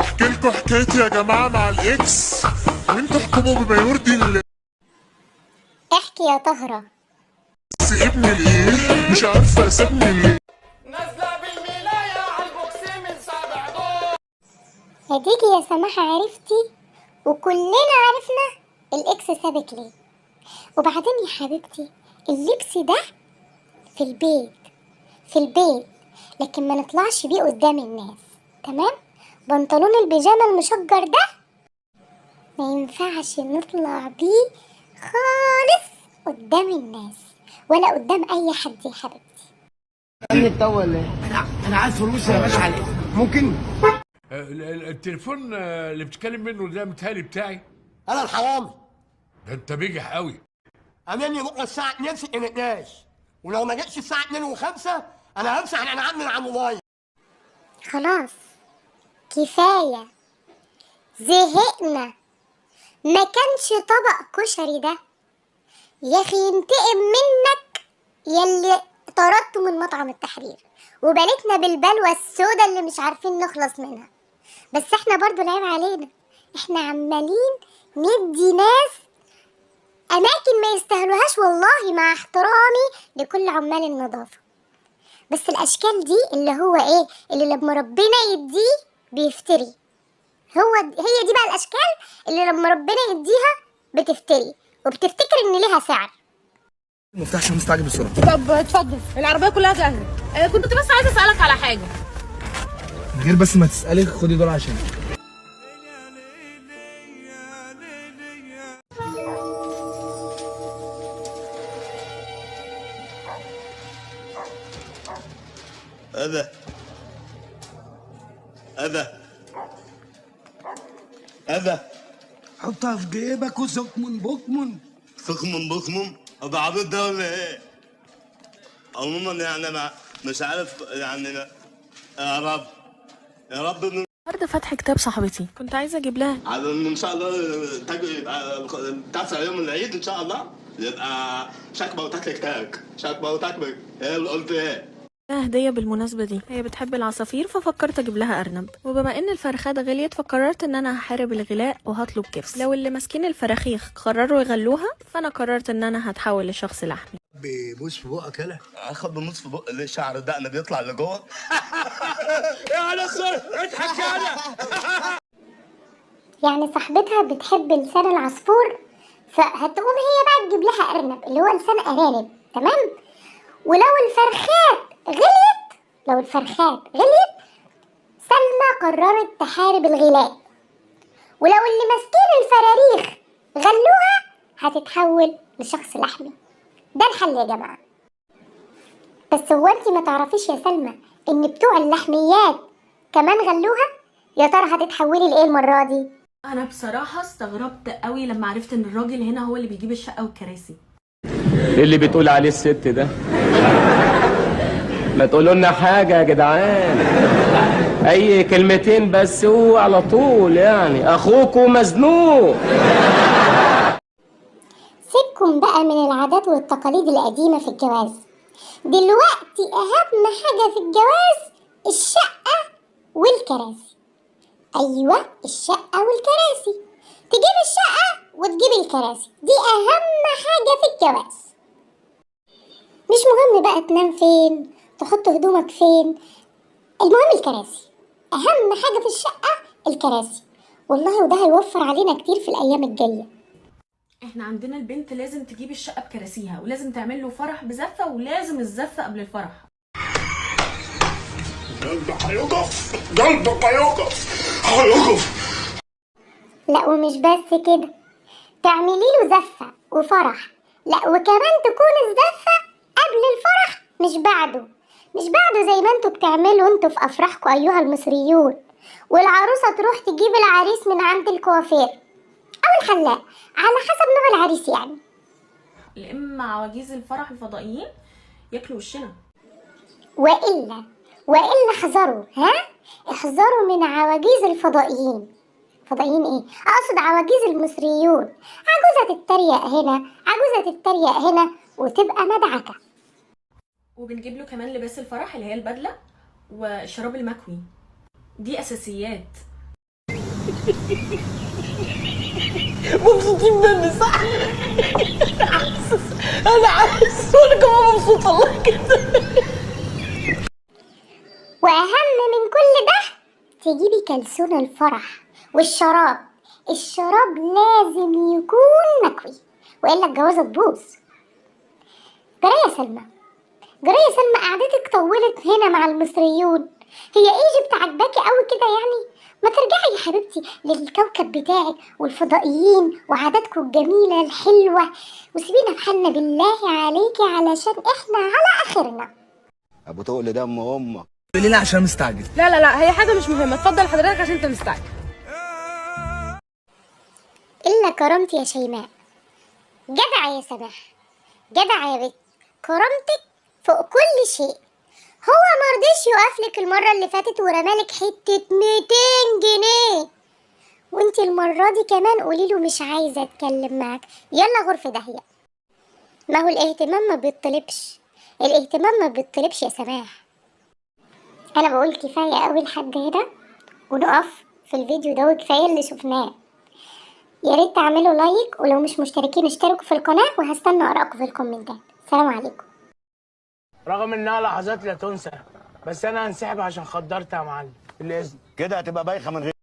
احكي لكم حكايتي يا جماعة مع ال ex، وانتوا احكموا بما يرضي الله. احكي يا طهرة. سيبني ليه؟ مش عارفه سيبني ليه. نازله بالملايه على البوكس من سبع دور. هتيجي يا سماحة، عرفتي وكلنا عرفنا ال ex سابك ليه. وبعدين يا حبيبتي اللبس ده في البيت، في البيت، لكن ما نطلعش بيه قدام الناس، تمام؟ بنطلون البيجامة المشجر ده ما ينفعش نطلع بيه خالص قدام الناس ولا قدام اي حد يا حبيبتي. انا عايز فلوس يا باشا على ممكن. التليفون اللي بتتكلم منه ده متهيألي بتاعي. انا الحرامي. ده انت بجح قوي. قابلني بكره الساعة 2 في الانتاج، ولو ما جتش الساعة 2 و5 انا همسح الانعام من على الموبايل. خلاص كفاية، زهقنا. ما كانش طبق كشري ده يا اخي ينتقم منك يلي طردته من مطعم التحرير وبالتنا بالبلوى السودا اللي مش عارفين نخلص منها. بس احنا برضو العيب علينا، احنا عمالين ندي ناس اماكن ما يستاهلوهاش، والله مع احترامي لكل عمال النظافة. بس الاشكال دي اللي هو ايه، اللي لما ربنا يديه بيفتري، هي دي بقى الاشكال اللي لما ربنا يديها بتفتري وبتفتكر ان ليها سعر. المفتاح عشان مستعجل بسرعة. طب اتفضل، العربية كلها جاهزة. كنت بس عايزة أسألك على حاجة. من غير بس ما تسالي، خدي دول عشان أذى أذى أذى. حطها في جيبك وسكمن بكمن. سخم بخم، أبو عبيط ده ولا إيه؟ عموما يعني أنا مش عارف يعني يا رب يا رب إن النهارده فتح كتاب صاحبتي، كنت عايزة أجيب لها على إن شاء الله تاسع يوم العيد إن شاء الله يبقى شكبة وتاكل تاك شكبة وتاكل. إيه اللي قلت إيه؟ هدية بالمناسبة دي. هي بتحب العصافير ففكرت أجيب لها أرنب، وبما إن الفرخات غليت فقررت إن أنا هحارب الغلاء وهطلب كبس. لو اللي ماسكين الفراخيخ قرروا يغلوها فأنا قررت إن أنا هتحول لشخص لحمي. بيبوس في بقك يالا. اخد بنص في بق ليه؟ شعر دقن بيطلع لجوه. يعني صاحبتها بتحب لسان العصفور، فهتقوم هي بقى تجيب لها ارنب اللي هو لسان ارانب، تمام؟ ولو الفرخات غليت، لو الفرخات غليت سلمى قررت تحارب الغلاء، ولو اللي ماسكين الفراريخ غلوها هتتحول لشخص لحمي. ده الحل يا جماعة. بس هو انتي ما تعرفيش يا سلمى ان بتوع اللحميات كمان غلوها؟ يا ترى هتتحولي لايه المرة دي؟ أنا بصراحة استغربت قوي لما عرفت إن الراجل هنا هو اللي بيجيب الشقة والكراسي. ايه اللي بتقول عليه الست ده؟ ما تقولوا لنا حاجة يا جدعان، أي كلمتين بس هو على طول، يعني أخوكوا مزنوق. سيبكم بقى من العادات والتقاليد القديمة في الجواز. دلوقتي أهم حاجة في الجواز الشقة والكراسي. أيوة الشقة والكراسي، تجيب الشقة وتجيب الكراسي، دي أهم حاجة في الجواز. مش مهم بقى تنام فين، تحط هدومك فين، المهم الكراسي. أهم حاجة في الشقة الكراسي، والله وده هيوفر علينا كتير في الأيام الجاية. احنا عندنا البنت لازم تجيب الشقة بكراسيها، ولازم تعمل له فرح بزفة، ولازم الزفة قبل الفرح. قلبك هيقف، قلبك هيقف، هيقف. لا ومش بس كده، تعملي له زفة وفرح، لا وكمان تكون الزفة قبل الفرح مش بعده، مش بعده زي ما انتوا بتعملوا انتوا في افراحكم ايها المصريون. والعروسة تروح تجيب العريس من عند الكوافير او الحلاق على حسب نوع العريس يعني. يا إما عواجيز الفرح الفضائيين ياكلوا وشنا. وإلا احذروا، ها؟ احذروا من عواجيز الفضائيين. فضائيين ايه؟ اقصد عواجيز المصريون. عجوزة تتريق هنا، عجوزة تتريق هنا، وتبقى مدعكة. وبنجيب له كمان لباس الفرح اللي هي البدلة والشراب المكوي، دي أساسيات. مبسوطين مني صح؟ انا عايز وانا كمان مبسوطة الله كده. واهم من كل ده تجيبي كلسون الفرح والشراب. الشراب لازم يكون مكوي والا الجوازه تبوظ. جرايه يا سلمى، جرايه يا سلمى، قعدتك طولت هنا مع المصريون. هي Egypt عجباكي قوي كده يعني؟ ما ترجعي يا حبيبتي للكوكب بتاعك والفضائيين وعاداتكم الجميلة الحلوة، وسيبينا في حالنا بالله عليكي علشان احنا على اخرنا. ابو تقل دم امك. بالليل عشان مستعجل. لا لا لا، هي حاجة مش مهمة، اتفضل حضرتك عشان انت مستعجل. الا كرامتي يا شيماء. جدع يا سماح، جدع يا بت، كرامتك فوق كل شيء. هو مرضيش يوقفلك المرة اللي فاتت ورمالك حتة 200 جنيه، وانت المرة دي كمان قوليله مش عايزة اتكلم معاك، يلا غرفة داهية. ما هو الاهتمام ما بيطلبش، الاهتمام ما بيطلبش يا سماح. انا بقول كفاية قوي لحد هنا ونقف في الفيديو ده، وكفاية اللي شفناه. يا ريت تعملوا like، ولو مش مشتركين اشتركوا في القناة، وهستنى آرائكم في الكومنتات. سلام عليكم. رغم انها لحظات لا تنسى، بس انا هنسحب عشان خدرت يا معلم. بالاذن كده هتبقى بايخة من غير.